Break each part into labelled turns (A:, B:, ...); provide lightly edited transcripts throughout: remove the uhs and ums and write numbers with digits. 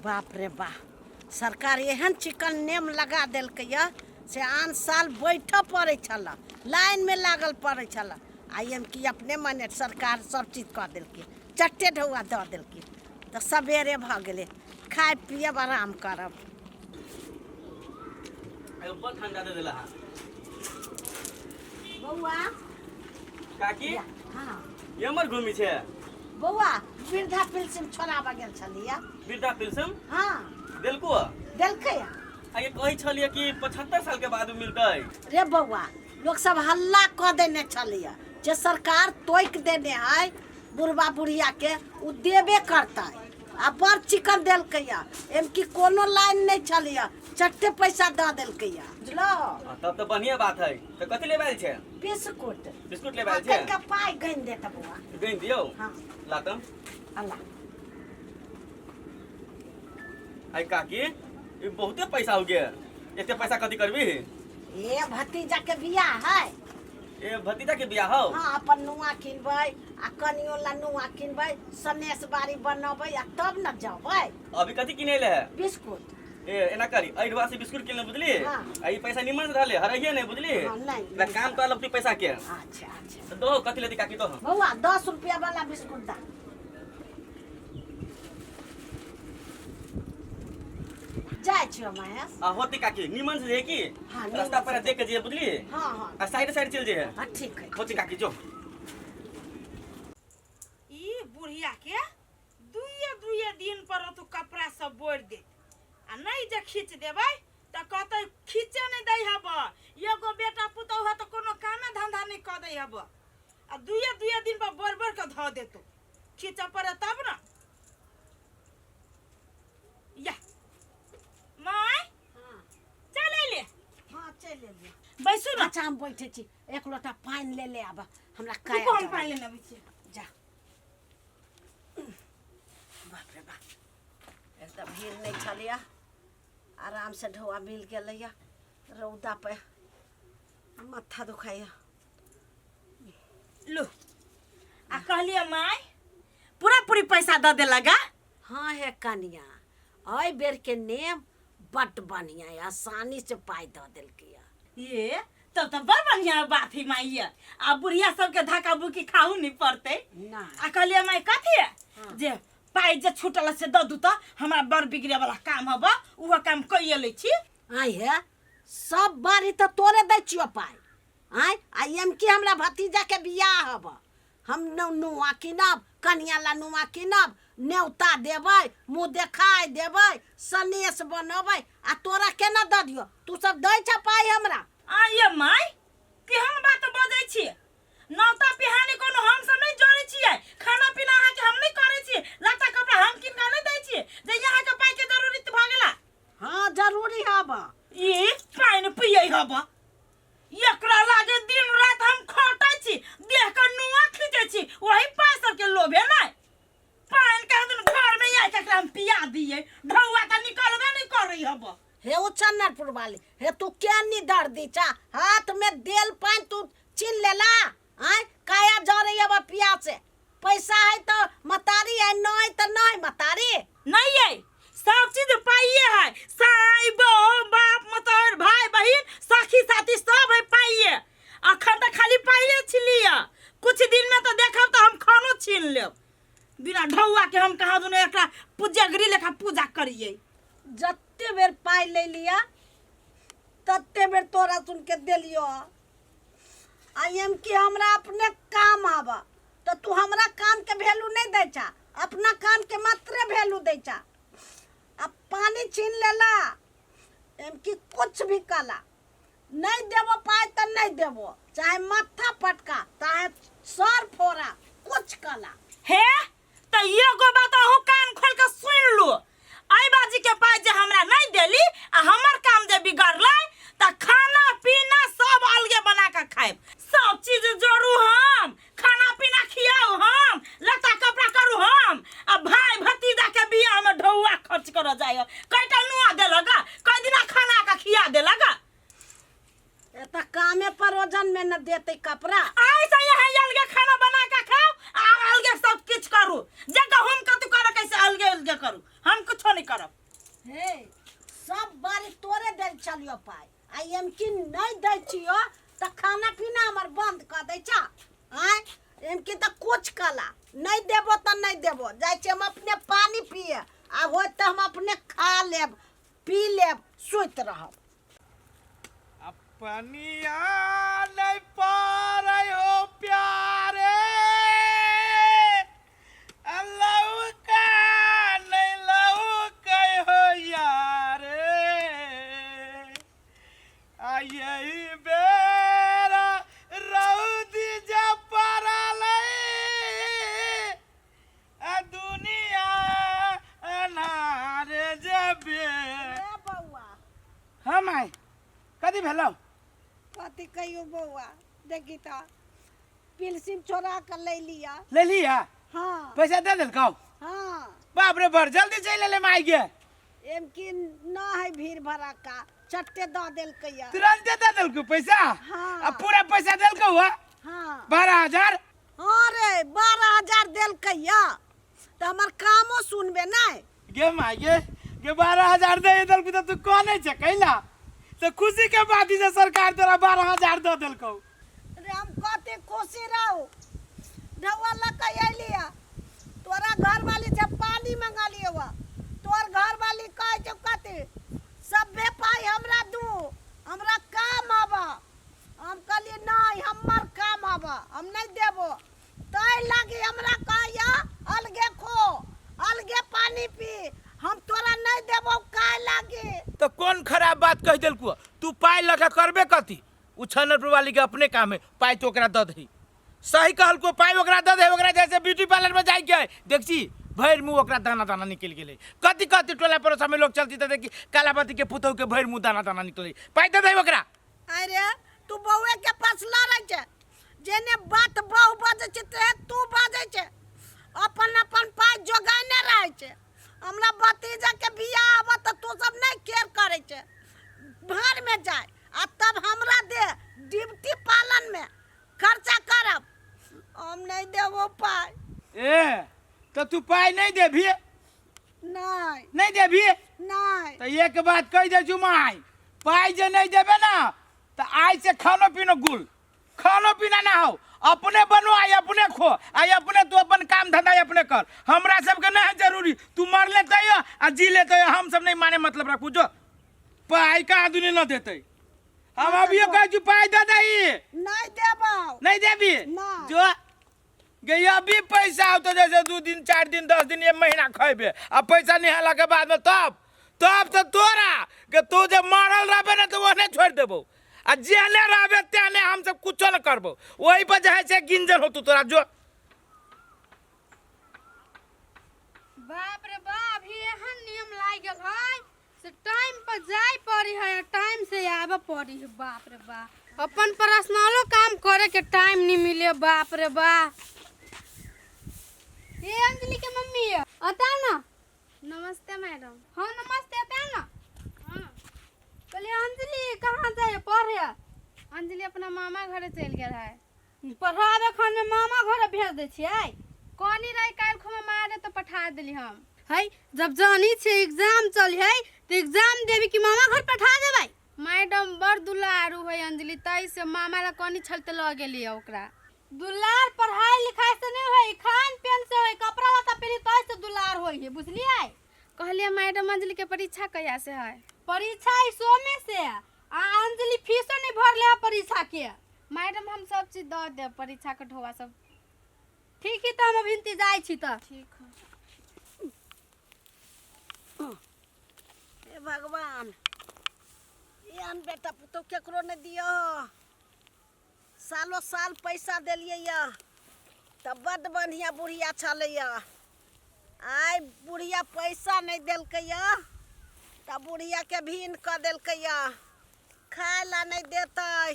A: बाप रे बा, सरकार एहन चिकन नेम लगा देलकै यऽ से आन साल बैठऽ पड़ै छलऽ, लाइनमे लागल पड़ै छलऽ। आ एम की अपने मने सरकार सब चीज कऽ देलकै, चट्टे ढौआ दऽ देलकै, तऽ सबेरे भऽ गेलै, खायब पियब आराम करब।
B: एगो बड़ ठंडा दे देला हा।
A: बौआ।
B: काकी।
A: हाँ।
B: ये मर घूमी छे।
A: बौआ, वृद्धा पेंशन छोड़ाबऽ गेल छलियै।
B: वृद्धा पेंशन?
A: हाँ।
B: देलको?
A: देलकै।
B: आ ये कहै छलियै कि 75 साल के बाद मिलतै।
A: रे बौआ, लोक सब हल्ला कऽ देने छलैया जे सरकार तोकि देने है बुढ़बा बुढ़िया के, ओ देबे करतै। आ बड़ चिकन देलकैया, एम की कोनो लाइन नहि छलैया, चट्टे पैसा दऽ देलकैया, बुझलो?
B: हाँ, तब तऽ बढ़िया बात है। तऽ कथी लेबै आयल छै?
A: बिस्कुट।
B: बिस्कुट लेबै आयल छै?
A: कनिका पाइ गनि देत बौआ।
B: गनि दियौ?
A: हाँ।
B: ला तऽ।
A: अल्लाह।
B: आई काकी, ई बहुते पैसा हो गेल, एते पैसा कथी करबी?
A: ए भतीजा के बियाह है।
B: ए भतीजा के बियाह हो?
A: हाँ, अपन नुआ किनबै आ कनियो ला नुआ किनबै, सनेस बारी बनबै आ तब न जबै।
B: अभी कथी किनै ले है?
A: बिस्कुट।
B: ए एना करी, एहि से बिस्कुट किनले बुझली?
A: हाँ।
B: आ ई पैसा निमन से रहले, हरैये नहीं बुझली?
A: हाँ, नहीं,
B: ना
A: नहीं।
B: काम कर लगती पैसा के।
A: अच्छा अच्छा।
B: तो दो कथी लेती काकी दो।
A: बौआ, 10 रुपया वाला बिस्कुट दा। जाइ छियो महेश।
B: आ होती काकी, निमन से जे की?
A: हाँ, निमन
B: रास्ता पर
A: से।
B: देख के जे बुझली?
A: हाँ हाँ।
B: आ साइड साइड चल जे।
A: हाँ, ठीक है।
B: होती काकी जो।
C: ई बुढ़िया के दुइये दुइये दिन पर तू कपड़ा सब बोरि देत आ नहीं जे खींच देबै तऽ कहतै खींचे नहीं दै हब, एगो बेटा पुतहु है तऽ कोनो कामे धंधा नहीं कऽ दै हब, आ दुइये दुइये दिन पर बोरि बोरि कऽ धऽ देतौ, खींचऽ पड़े तब न। या माय।
A: हाँ।
C: चल अयले।
A: हाँ, चलि एलियै।
C: बैसू न।
A: अच्छा, हम बैठे छी, एक लोटा पानि ले ले आब हमरा काया
C: रुकू, हम
A: जरै।
C: पानि लेने अबै छी।
A: जा। बाप रे बाप, एक तऽ भीड़ नहि छलैया, आरामसँ ढौआ मिल गेलैया। रौदा पे माथा दुखाइया।
C: लू, आ कहलियै माय, पूरा पूरी पैसा दऽ देलक गा?
A: हाँ हे कनिया, एहि बेरके नेम बड्ड बढ़िआँ यऽ, आसानी से पाइ दऽ देलकै।
C: ये तब तऽ बड़ बढ़िया बात है माई, ये आ बुढ़िया सबके धक्का बुक्की खाहू नहीं पड़ते।
A: नहि।
C: आ कहलियै माई कथी?
A: हाँ।
C: जे पाइ जे छूटल से दऽ दू तऽ हमरा बड़ बिगड़े वाला काम हब, उहो काम कइए लै छी।
A: आइ हे, सब बारी तऽ तोरे दै छियौ पाइ। आँय, आ एम की हमरा भतीजाके बियाह हब, हम नुआ कीनब, कनिया ला नुआ कीनब, न्योता देबै, मुँह देखाय देबै, सनेस बनबै, आ तोरा केना दऽ दियौ? तू सब दै छ पाइ हमरा?
C: आ ये माय, केहन बात बजै छी? नौता पिहानी कोनो हम सब नहि जोड़ै छियै? खाना पीना अहाँके हम नहि करै छी? लत्ता कपड़ा हम किन कऽ नहि दै छी जे अहाँके पाइके जरूरत भऽ गेला?
A: हाँ, जरूरी हब।
C: ई पानि पियै हब, एकरा लागे दिन रात हम खटै छी, देह के नुआ खींचै छी, वही पाइ सबके लोभे नहि। पानि के दिन घर में आइ के हम पिया दिए, ढौआ तऽ निकलबे नहि करै हब।
A: हे ओ चन्नरपुर वाली, हे तू क्या नी दर्दी चा, हाथ में देल पानि तू छीन लेला? आँय, काया जरै अब पिया से। पैसा है तो मतारी है, नहीं तो नहीं मतारी।
C: नहीं है, सब चीज पाइए है, साई बहू बाप मतर भाई बहिन सखी साथी सब है पाइए। अखन तऽ खाली पाइए छिलिए, कुछ दिन में तो देखब तो हम खानो छीन लेब। बिना ढौआ के हम कहाँ दुने एकरा पूजगरी लेखा पूजा करिए।
A: जते बेर पाइ ले लिया तते बेर तोरा सुन के देलियो। I am की हमरा अपने काम आबा तो तू हमरा काम के वैल्यू नहीं दै छा, अपना काम के मात्रे वैल्यू दै छा। अब पानी छीन लेला, एम की कुछ भी कला नहीं देबो पाई तो नहीं देबो, चाहे माथा पटका चाहे सर फोड़ा, कुछ कला।
C: हे तो एगो बात अहूँ कान खोल के सुन लू, आई बाजी के पाई जे हमरा नहीं देली आ हमर काम जे बिगड़लै त खाना पीना सब अलगे बना के खाएब, सब चीज जोड़ू हम, खाना पीना खियाऊ हम, लत्ता कपड़ा करू हम, आ भाई भतीजा के बियाह में ढौआ खर्च कर जाय, कईटा नुआ देलक, कई दिना खाना के खिया देलक।
A: एतऽ कामे परोजन में न देते कपड़ा।
C: ऐसे यहाँ अलगे खाना बना के खाओ आ अलगे सब किछ करू, जे गहुम कतु करे कैसे अलगे अलगे करू, हम कुछो नहीं। नहीं करब।
A: हे, सब बारी तोरे देल छलियो पाइ, आ एम की नहीं दै छियो तऽ खाना पीना हमर बंद कऽ दै छ। आँय, एम की तऽ कुछ कला नहीं देबो तऽ नहीं देबो, जाइ छी हम अपने पानी पिए, आ होत तऽ हम अपने खा लेब पी लेब सुति रहब।
D: अपनिया नहीं पारे हो प्यारे, लौका नहीं लौके हो यारे, आ यही बेरा रौदी जे पड़लै, आ दुनिया अन्हार जबे।
A: ए बौआ।
D: हाँ माय, कथी भेलौ?
A: कथी कहियो बौआ, देखी तऽ पिलसिम छोड़ा के ले लिया।
D: ले लिया?
A: हाँ।
D: पैसा दे देलकौ?
A: हाँ।
D: बाप रे, बड़ जल्दी चलि एलै माय गे।
A: एम की न है भीड़ भड़ाका, चट्टे दऽ देलकै या।
D: तुरंते दे देलकौ पैसा?
A: हाँ।
D: आ पूरा पैसा देलकौ हा?
A: हाँ।
D: 12,000?
A: हाँ रे, 12,000 देलकै या, तऽ हमर कामो सुनबे नहि।
D: गे माय गे, गे 12,000 दे देलकौ तऽ तू कहने छै कैला? तऽ खुशी के बात ई जे सरकार तोरा 12,000 दऽ देलकौ।
A: रे हम कते खुशी रहू, ढौआ लऽ के अयलियै, तोरा घरवाली से पानी मंगलियै वा, तोर घरवाली कहै छौ कथी सभे पाइ हमरा दू, हमरा काम आबऽ। हम कहलियै नहि, हमर काम आबऽ, हम नहि देबो। ताहि लागी हमरा कहैया अलगे खो, अलगे पानी पी, हम तोरा नहि देबो काहे लागी?
D: तऽ कोन खराब बात कहि देलकौ? तू पाइ लऽ के करबे कथी? उ छनरपुर वाली के अपने काम है, पाइ तो ओकरा दऽ दही। सही कहलको, पाइ ओकरा दऽ दे, ओकरा जैसे ब्यूटी पार्लर में जाइके है, देखছি भरि मुँह ओकरा दाना दाना निकलि गेलै। कथी कथी टोला पड़ोसा में लोग चलती तऽ देखी कालाबाती के पुतहु के भरि मुँह दाना दाना निकलै, पाइ दऽ दही ओकरा।
A: अरे तू बौए के पास लड़ै छै, जेने बात बहु बजै छै ते तू बजै छै, अपन अपन पाइ जोगाने रहै छै। हमरा भतीजा के बियाह आबत तऽ तू सब नहि केयर करै छै, भाड़ में जाय आ तब हमरा दे, ड्यूटी पालन में खर्चा करब, हम नहीं देबो पाइ।
D: ए तऽ तू पाइ नहीं देबही?
A: नहीं।
D: नहीं देबही?
A: नहीं।
D: तऽ एक बात कहि दै छु माय, पाइ जे नहीं देबे ना तऽ आइ से खानो पीनो गुल, खानो पीना ना हो, अपने बनो आई अपने खो आई अपने, तू अपन काम धंधा अपने कर, हमरा सबके नहीं है जरूरी। तू मर लेते हो आ जी लेते हो, हम सब नहीं माने मतलब रखू। जो पाई का आदमी न देते, हम अभी कहै छु पाई दे दही।
A: नहीं देबो।
D: नहीं देबी?
A: नहीं।
D: जो गे अभी पैसा होतो जैसे 2 दिन 4 दिन 10 दिन 1 महीना खैबे, आ पैसा निहाला के बाद में तब तब तो तोरा के तू जे मरल रहबे ना तो ओहने छोड़ देबो, आ जेहने रहबे तेहने हम सब कुछो न करबो, वही पर जे है से गिंजन होतो तोरा। जो
E: बाप रे बाप, अभी एहन नियम लागि गेल है से टाइम पर जाय पड़ी है, टाइम से आबे पड़ी है। बाप रे बाप, अपन पर्सनलो काम करे के टाइम नहीं मिले। बाप रे बाप। ए अंजलि के मम्मी अता ना। नमस्ते मैडम। हाँ नमस्ते, अता ना। हाँ कहलिए अंजलि कहाँ जाए पढ़े?
F: अंजलि अपना मामा घरे चलि गेल है।
E: पढ़ाबे खान में मामा घरे भेज दै छियै?
F: कहनी रही काल्हि खुमा मारे तऽ पठा देली हम।
E: है जब जानी छै एग्जाम चल है तो एग्जाम देबी कि मामा घर पठा देबै?
F: मैडम बड़ दुलारू है अंजलि, तै से मामा ला कहनी छल तऽ लऽ गेली ओकरा।
E: दुलार पढ़ाई लिखाई से नहीं होई, खान पियन से होई, कपड़ा लत्ता पहनी तै से दुलार होई है, बुझलियै?
F: कहलियै मैडम अंजलि के परीक्षा कहिया से है?
E: परीक्षा है सोमे से, आ अंजलि फीसो नहीं भरले है परीक्षा के।
F: मैडम हम सब चीज दऽ देब परीक्षा के ढोआ सब।
E: ठीक है तऽ हम अभी जाइ छी तऽ।
F: ठीक है।
A: हे भगवान, एहन बेटा पुतोह केकरो नहीं दियो। सालो साल पैसा देलियै यऽ तऽ बड्ड बढ़िआँ बुढ़िया छलै यऽ, आइ बुढ़िया पैसा नहि देलकै यऽ तऽ बुढ़ियाके भीन कऽ देलकै यऽ, खाय लए नहि देतै।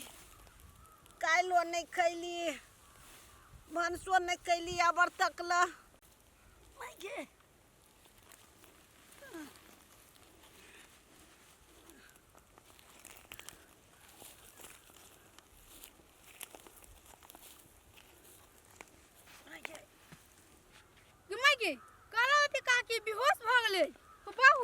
A: काल्हिओ नहि खैली, भनसो नहि कैली अबर तक लए। माय गे।
E: गे माय गे, कहलहुँ अथी काकी बेहोश भऽ गेलै। बहु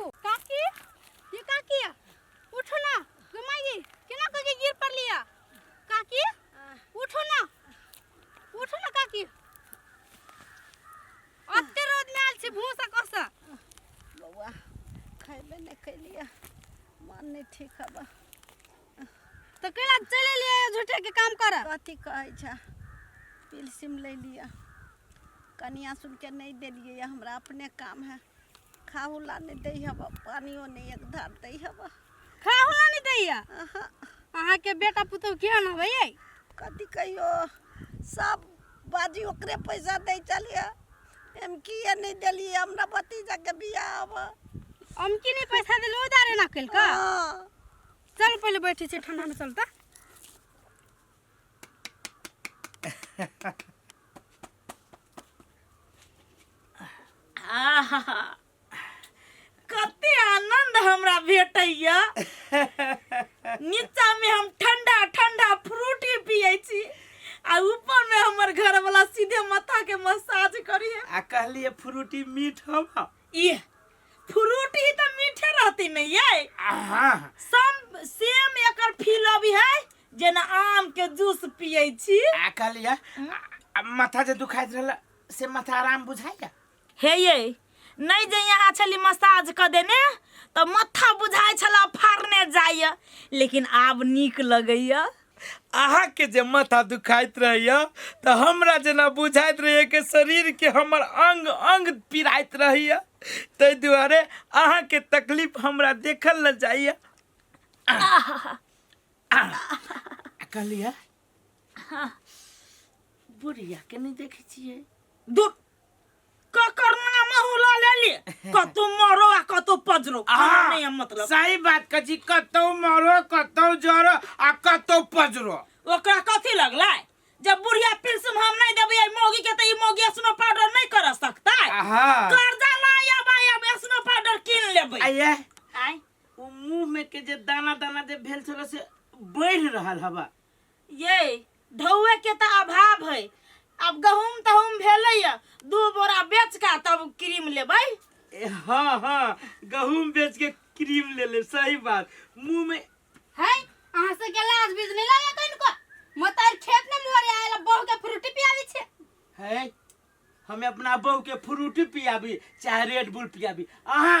A: बौआ खयबे नहि कैलियै मन नहि ठीक हबा
E: तऽ कैला चलि एलियै झूठे के काम करऽ
A: कथी कहै छै पिलसिम लै लिअ कनिया सुन के नहि देलियै हमरा अपने काम है खाहू ला नहि दै हबा पानियो नहि एक धार दै हबा
E: खाहू ला नहि दैया अहाँके बेटा पुतहु केहन हबै यै
A: कथी कहियो सब बाजी ओकरे पैसा दै छलियै हम किए नहि देलियै हमरा भतीजाके बियाह हबा
E: हम की नहि पैसा देलू उधारे ना केलका
A: हँ
E: चल पहिले बैठे छै ठंडा में चलता
C: आहा कते आनंद हमरा भेटैया नीचा में हम ठंडा ठंडा फ्रूटी पियै छी आ ऊपर में हमर घर वाला सीधे माथा के मसाज करिए
D: आ कहलिए फ्रूटी मीठ हवा
C: ये फ्रूटी तऽ मीठे रहती नहीं ये
D: हाँ
C: सम सेम एकर फील अभी है जेना आम के जूस पियै छी
D: आ कहलिए आ माथा जे दुखाइत रहल से माथा आराम बुझाइया
C: हे ये नहीं जे यहाँ छली मसाज कऽ देने तऽ माथा बुझाइ छला फाड़ने जाइए लेकिन आब नीक लगैया
D: अहाँके जे माथा दुखाइत रहैया तऽ हमरा जेना बुझाइत रहैया कि शरीरके हमर अंग अंग पीड़ाइत रहैया ताहि दुआरे अहाँके तकलीफ हमरा देखल न जाइया आ कहलियै बुढ़िया के नहि देखै छियै
C: दूर ककर नाम अहूँ लऽ लेली कतौ मरो आ कतौ पजरो हमरा नहीं है मतलब
D: सही बात कहै छी कतौ मरो कतौ जरो आ कतौ पजरो
C: ओकरा कथी लगलै जब बुढ़िया पिलसुम हम नहीं देबै एहि मौगी के तऽ ई मौगी स्नो पाउडर नहीं कर सकता
D: आहा।
C: कर्जा ला अब अब स्नो पाउडर कीन लेबै
D: आइए
C: आय
D: ओ मुंह में के जे दाना दाना जे भेल छलो से बढ़ि रहल हवा
C: ये ढौए के तऽ अभाव है अब गहूम तहूम भेलै या दू बोरा बेच के तब क्रीम लेबै
D: ए, हाँ हाँ गहूम बेच के क्रीम ले ले सही बात मुंह में
E: है अहाँ से के लाज बीज नहीं लागे कनको मतार खेत में मोरे आयल बहू के फ्रूटी पियाबी छे
D: है हमें अपना बहू के फ्रूटी पियाबी चाहे रेड बुल पियाबी अहाँ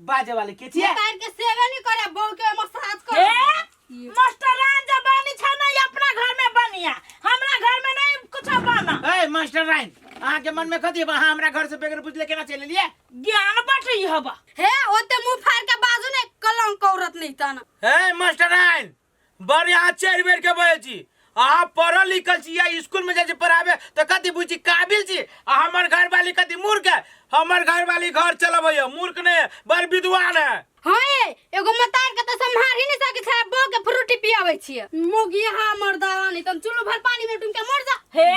D: बाजे वाले के छियै
E: मतार के सेवे नहीं करे बहू के मसाज करे
C: ए मास्टर रान जब बनी छ ना ये अपना घर में बनिया हमरा घर में नहीं कुछ बना
D: ए मास्टर राइन अहाँ के मन में कथी बा अहाँ हमरा घर से बगैर बुझले केना चलि एलियै
C: ज्ञान बटई हबा
E: हे ओते मुंह फाड़ के बाजू ने कलंक औरत नहीं तना
D: हे मास्टर राइन बड़ यहाँ चारि बेर के बजै छी अहाँ पढ़ल लिखल छी या स्कूल में जाइ छी पढ़ाबे तऽ कथी बुझी काबिल छी आ हमर घरवाली कथी मूर्ख है हमर घरवाली घर चलबैया मूर्ख नहि है बड़ विद्वान है
E: हाँ ये एगो मतार के तो संभाल ही नहीं सके छे बहू के फ्रूटी पियावे छिए मोगी यहाँ मर्दावा नहीं तम चुल्लू भर पानी में डूब के मर जा
C: हे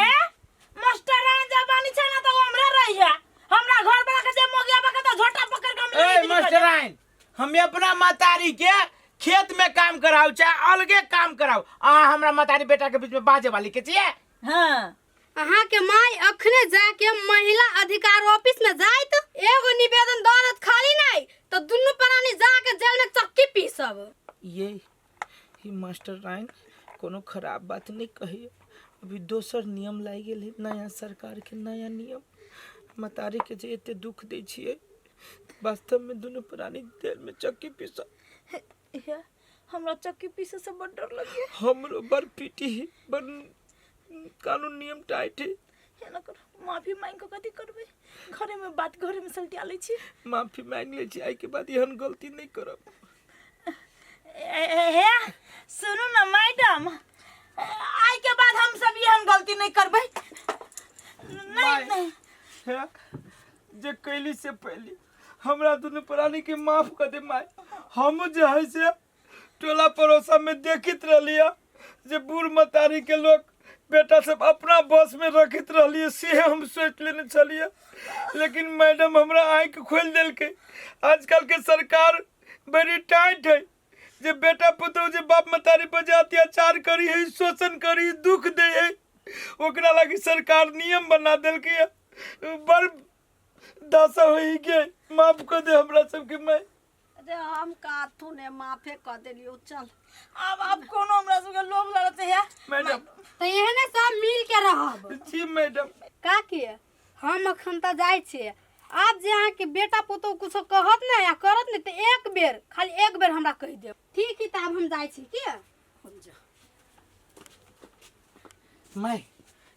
C: मास्टर रान जब बनी छ ना तो हमरा रहिया हमरा घर वाला के जे मोगिया बा के तो झोटा पकड़ के हम
D: ए मास्टर राइन हम अपना मतारी के खेत में काम कराऊ चाहे अलगे काम कराऊ अहाँ हमरा मतारी बेटा के बीच में बाजे वाली के छियै
C: हाँ
E: अहाँ के माई अखने जाके महिला अधिकार ऑफिस में जाइत एगो निवेदन दऽ देत खाली नहीं तो दुनू प्राणी जाके जेल में चक्की पीसब
D: ये ही मास्टर राइन कोनो खराब बात नहीं कही अभी दोसर नियम लागि गेल है नया सरकार के नया नियम मतारी के जे एते दुख दै छियै वास्तव में दुनू प्राणी जेल में चक्की पीस
C: हमरा चक्की पीसे से बड़ डर लगे
D: हमरो बड़ पीटी है बड़ कानून नियम टाइट है
C: एना कर माफी मांग के कथी करबै घरे में बात घरे में सलटिया लै छी
D: माफी मांग लै छी आइ के बाद एहन गलती नहीं करब
C: हे सुनू ना मैडम आइ के बाद हम सब एहन गलती नहीं करबै नहीं नहीं
D: हे, जे कैली से पहली हमरा दुनू प्राणी के माफ कर दे माय हम जे है से टोला पड़ोसा में देखित रहलियै जे बूढ़ मतारी के लोग बेटा सब अपना बस में रखित रहलियै से हम सोच लेने छलियै लेकिन मैडम हमरा आँखि खोलि देलकै आजकल के सरकार बड़ी टाइट है जे बेटा पुतोह जे बाप मतारी पर जे अत्याचार करी है शोषण करी दुख दे है ओकरा लागी सरकार नियम बना देलकै है बड़ दशा होई के माफ कर दे हमरा सबके मैं
A: अरे हम काथू ने माफे कर देलियो चल
C: आब आब कोनो हमरा सबके लोभ लगत है
D: मैडम
E: तऽ एहने सब मिल के रहब
D: जी मैडम
E: का किए हम अखन तऽ जाइ छियै आब जे अहाँके बेटा पुतोह कुछो कहत ने या करत ने तऽ एक बेर, खाली एक बेर हमरा कहि देब। ठीक है, तऽ आब हम जाइ छी की।
D: माय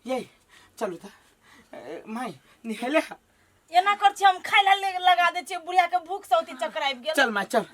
D: ये चलू तऽ माय निहेले हा।
C: एना कर छी, हम खाय ला लगा दै छियै, बुढ़िया के भूख से ओती चक्कर आबि गेल।
D: चल माय चल।